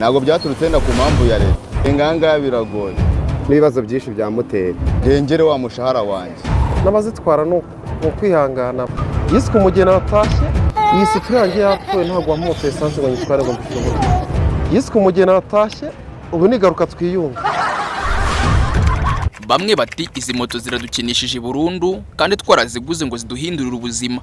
Ntabwo byaturutse wenda ku mpamvu ya leta. Ngahangaha biragoye. N'ibibazo byinshi bya moteri. Ndengere wa mushahara wanjye. N'abazitwara ni ukwihangana. Yiswe umugeni aratashye, iyi sitiri yanjye yapfuye, ntabwo wamuha esanse ngo nyitware ngo mbishobore. Yiswe umugeni aratashye, ubu nigaruka twiyunge. Bamwe bati: "Izi moto ziradukinishije burundu kandi twaraziguze ngo ziduhindurire ubuzima."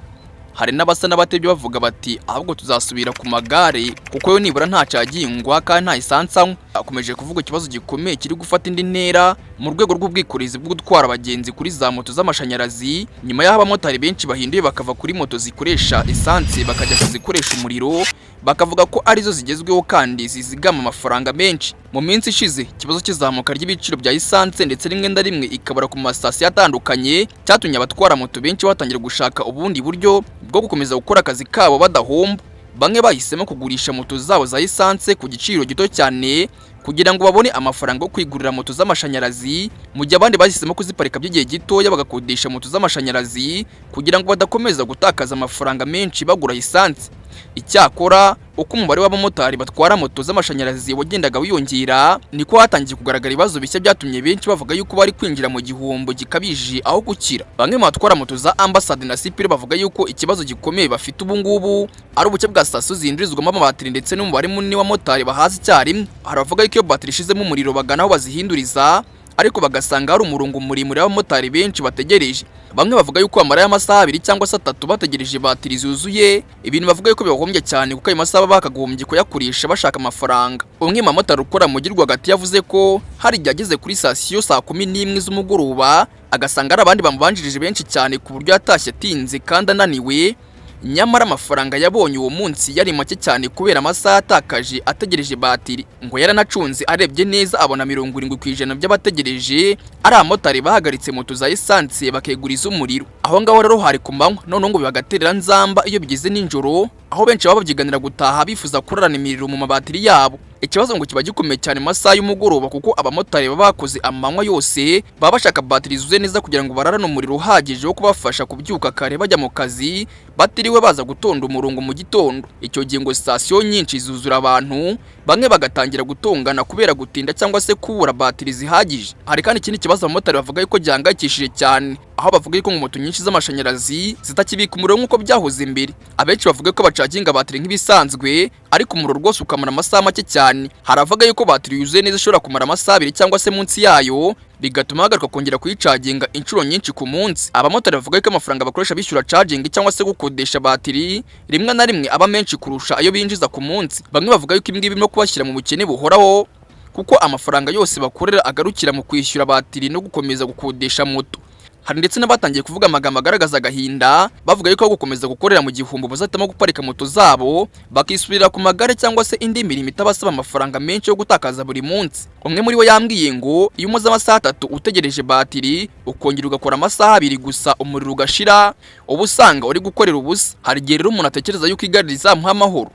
Hari n'abasa n'abatebye bavuga bati: "Ahubwo tuzasubira ku magare kuko yo nibura nta cagingwa kandi nta esanse anywa." Akomeje kuvuga ikibazo gikomeye kiri gufata indi ntera mu rwego rw'ubwikorezi bwo gutwara abagenzi kuri za moto z'amashanyarazi, nyuma y'aho abamotari benshi bahinduye bakava kuri moto zikoresha esanse bakajya kuzikoresha umuriro, bakavuga ko arizo zigezweho kandi zizigama amafaranga menshi. Mu minsi ishize, ikibazo cy'izamuka ry'ibiciro bya esanse ndetse rimwe na rimwe ikabura ku masitasiyo atandukanye cyatumye abatwara moto benshi batangira gushaka ubundi buryo bwo gukomeza gukora akazi kabo badahomba. Bamwe bahisemo kugurisha moto zabo za esanse ku giciro gito cyane kugira ngo babone amafaranga yo kwigurira moto z'amashanyarazi, mu gihe abandi bahisemo kuziparika by'igihe gitoya bagakodesha moto z'amashanyarazi kugira ngo badakomeza gutakaza amafaranga menshi bagura esanse. Icyakora, uko umubare w'abamotari batwara moto z'amashanyarazi wagendaga wiyongera, niko hatangiye kugaragara ibibazo bishya byatumye benshi bavuga yuko bari kwinjira mu gihombo gikabije aho gukira. Bamwe mu batwara moto za Ambassador na Cipro bavuga yuko ikibazo gikomeye bafite ubu ngubu ari ubuke bwa sitasiyo zihindurizwamo amabatiri ndetse n'umubare munini w'abamotari bahaza icyarimwe. Hari abavuga yuko iyo batiri ishizemo umuriro bagana aho bazihinduriza, ariko bagasanga hari umurongo muremure w'abamotari benshi bategereje. Bamwe bavuga yuko bamara amasaha 2 cyangwa se 3 bategereje batiri zuzuye, ibintu bavuga yuko bibahombya cyane kuko ayo masaha baba bakagombye kuyakoresha bashaka amafaranga. Umwe mu bamotari ukora mu mujyi rwagati yavuze ko hari igihe ageze kuri sitasiyo saa 11 z'umugoroba agasanga hari abandi bamubanjirije benshi cyane, ku buryo yatashye atinze kandi ananiwe, nyamara amafaranga yabonye uwo munsi yari make cyane kubera amasaha atakaje ategereje batiri. Ngo yaranacunze, arebye neza abona 70% by'abategereje ari abamotari bahagaritse moto za esanse bakeguriza umuriro. Aho ngaho rero hari ku manywa, noneho ngo bibagaterera nzamba iyo bigeze nijoro, aho benshi baba babyiganira gutaha bifuza kurarana imiriro mu mabatiri yabo. Ikibazo ngo kiba gikomeye cyane mu masaha y'umugoroba, kuko abamotari baba bakoze amanywa yose baba bashaka batiri zuzuye neza kugira ngo bararane umuriro uhagije wo kubafasha kubyuka kare bajya mu kazi batiriwe baza gutonda umurongo mu gitondo. Icyo gihe ngo sitasiyo nyinshi zuzura abantu, bamwe bagatangira gutongana kubera gutinda cyangwa se kubura batiri zihagije. Hari kandi ikindi kibazo abamotari bavuga yuko gihangayikishije cyane, aho bavuga yuko ngo moto nyinshi z'amashanyarazi zitakibika umuriro nk'uko byahoze mbere. Abenshi bavuga ko bacaginga batiri nk'ibisanzwe, ariko umuriro rwose ukamara amasaha make cyane. Hari abavuga yuko batiri yuzuye neza ishobora kumara amasaha 2 cyangwa se munsi yayo, bigatuma bagaruka kongera kuyicaginga inshuro nyinshi ku munsi. Abamotari bavuga ko amafaranga bakoresha bishyura charging cyangwa se gukodesha batiri rimwe na rimwe aba menshi kurusha ayo binjiza ku munsi. Bamwe bavuga yuko ibi ngibi birimo kubashyira mu bukene buhoraho, kuko amafaranga yose bakorera agarukira mu kwishyura batiri no gukomeza gukodesha moto. Hari ndetse n'abatangiye kuvuga amagambo agaragaza agahinda, bavuga yuko aho gukomeza gukorera mu gihombo bazahitamo guparika moto zabo bakisubirira ku magare cyangwa se indi mirimo itabasaba amafaranga menshi yo gutakaza buri munsi. Umwe muri bo yambwiye ngo iyo umaze amasaha 3 utegereje batiri, ukongera ugakora amasaha 2 gusa umuriro ugashira, uba usanga uri gukorera ubusa. Hari igihe rero umuntu atekereza yuko igare rizamuha amahoro.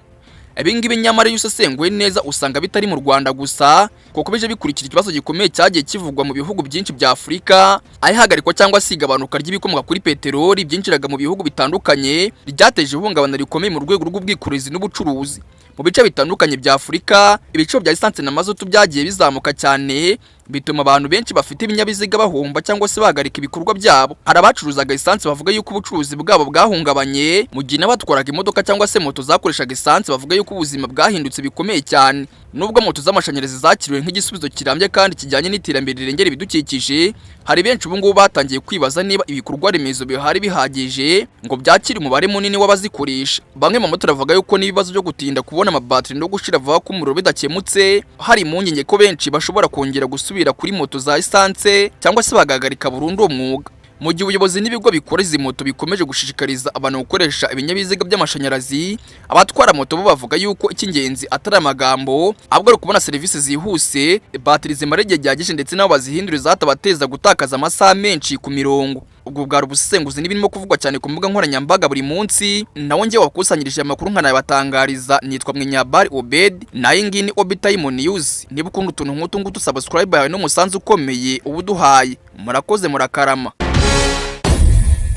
Ibi ngibi nyamara iyo usesenguye neza usanga bitari mu Rwanda gusa, kuko bije bikurikira ikibazo gikomeye cyagiye kivugwa mu bihugu byinshi bya Afurika, aho ihagarikwa cyangwa se igabanuka ry'ibikomoka kuri peteroli byinjiraga mu bihugu bitandukanye ryateje ihungabana rikomeye mu rwego rw'ubwikorezi n'ubucuruzi. Mu bice bitandukanye bya Afurika, ibiciro bya esanse na mazutu byagiye bizamuka cyane, bituma abantu benshi bafite ibinyabiziga bahomba cyangwa se bahagarika ibikorwa byabo. Hari abacuruzaga esanse bavuga yuko ubucuruzi bwabo bwahungabanye, mu gihe n'abatwaraga imodoka cyangwa se moto zakoreshaga esanse bavuga yuko ubuzima bwahindutse bikomeye cyane. Nubwo moto z'amashanyarazi zakiriwe nk'igisubizo kirambye kandi kijyanye n'iterambere rirengera ibidukikije, hari benshi ubu ngubu batangiye kwibaza niba ibikorwa remezo bihari bihagije ngo byakire umubare munini w'abazikoresha. Bamwe mu bamotari bavuga yuko n'ibibazo byo gutinda kubona amabatiri no gushira vuba k'umuriro bidakemutse, hari impungenge ko benshi bashobora kongera gusubira kuri moto za esanse cyangwa se bagahagarika burundu uwo mwuga. Mu gihe ubuyobozi n'ibigo bikora izi moto bikomeje gushishikariza abantu gukoresha ibinyabiziga by'amashanyarazi, abatwara moto bo bavuga yuko icy'ingenzi atari amagambo, ahubwo ari ukubona serivisi zihuse, batiri zimara igihe gihagije ndetse n'aho bazihinduriza hatabateza gutakaza amasaha menshi ku mirongo. Ubwo bwari ubusesenguzi n'ibirimo kuvugwa cyane ku mbuga nkoranyambaga buri munsi. Nawe njye wakusanyirije amakuru nkanayabatangariza nitwa Mwenyabari Obed, nayo ngiyi ni Obi Time News. Niba ukunda utuntu nk'utu ngutu, subscribe yawe n'umusanzu ukomeye uba uduhaye. Murakoze, murakarama.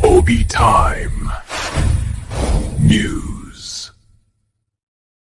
Obi Time News.